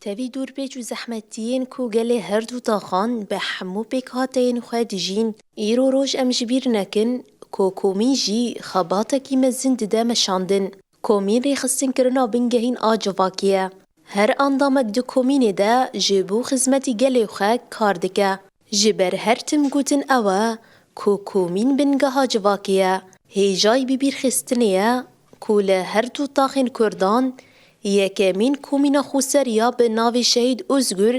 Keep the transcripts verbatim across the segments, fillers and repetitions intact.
Tevî dûrpêç û zehmetiyên ku gelê her du taxan bi hemû pêkhateyên xwe dijîn, îro roj em ji bîr nekin ku komîn jî xebatekî mezin dide meşandin. Komîn rêxistinkirina bingehîn a civakê ye. Her endamek di komînê de ji bo xizmetî gelê xwe kar dike. Ji ber her tim gotin ew e ku komîn bingeha civakê ye. Hêjayî bibîrxistinê ye ku li her du taxên Kurdan yekemîn komîna xweser ya bi navê Şehîd Ozgur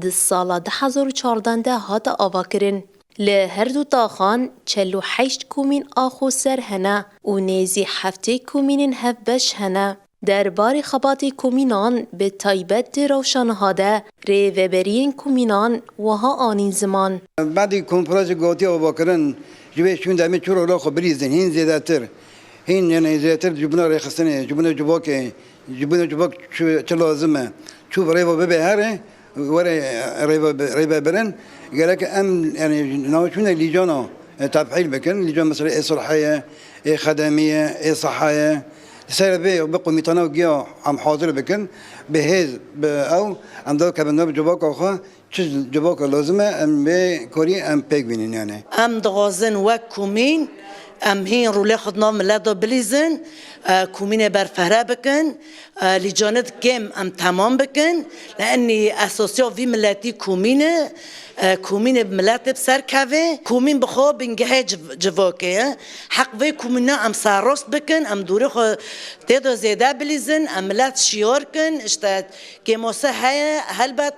di sala du hezar û çardeh de hate avakirin. Li her du taxan çel û heşt komîn a xweser hene û nêzî heftê komînên hevbeş hene. Derbarê xebatê komînan bi taybet di rewşa niha de rêveberiyên komînan wiha anîn ziman. Badî konferansê gotiya avakirin ji vê şûn demê çû rola xwe bilîzin hîn zêdetir. Hîn, yani, zêdetir ji bina rêxistinê, ji bina civakê, ji bina civak çi, çi lazim e, çû bi rêva bibe here, were rêva bi-, rêve birin. Gerek em, yani, navçûne lîcana, e, tefhîl bikin. Lîcan mesela ê sirhê ye, ê xedemî ye, ê seha ye. Ser vê bi komîtana giya em hazir bikin. Bi hêz, bi ew, em dawkevin nav civaka xwe. Çi civaka lazim e, em vê karî em pêk bînin yani. Em dixwazin wek komîn, em hîn rolê xwe di nav milet de bilîzin, e, komînê berfehre bikin, e, lîcanê di kêm em temam bikin. Li enî esasiya vî miletî komîn e, e, komînê bi miletê bi ser keve. Komîn bi xwe bingehê civ-, civakê ye. Heq vê komîna em serrast bikin, em dûrê xwe tê de zêde bilîzin, em milet şiyar kin, işte kêmose heye, helbet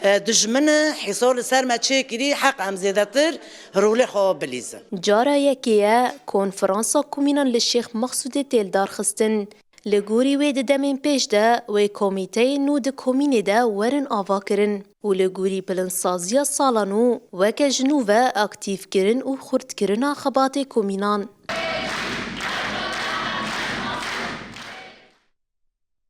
E, dijmin e, hîsar li ser me çêkirî, heq em zêdetir rolê xwe bilîzin. Cara yekê ye konferansa komînan li Şêx Mexsûdê tê lidarxistin. Li gorî wê di demên pêş de wê komîteyên nû di komînê de werin avakirin û li gorî bilinsaziya sala nû weke ji nû ve aktîfkirin û xurtkirina xebatê komînan.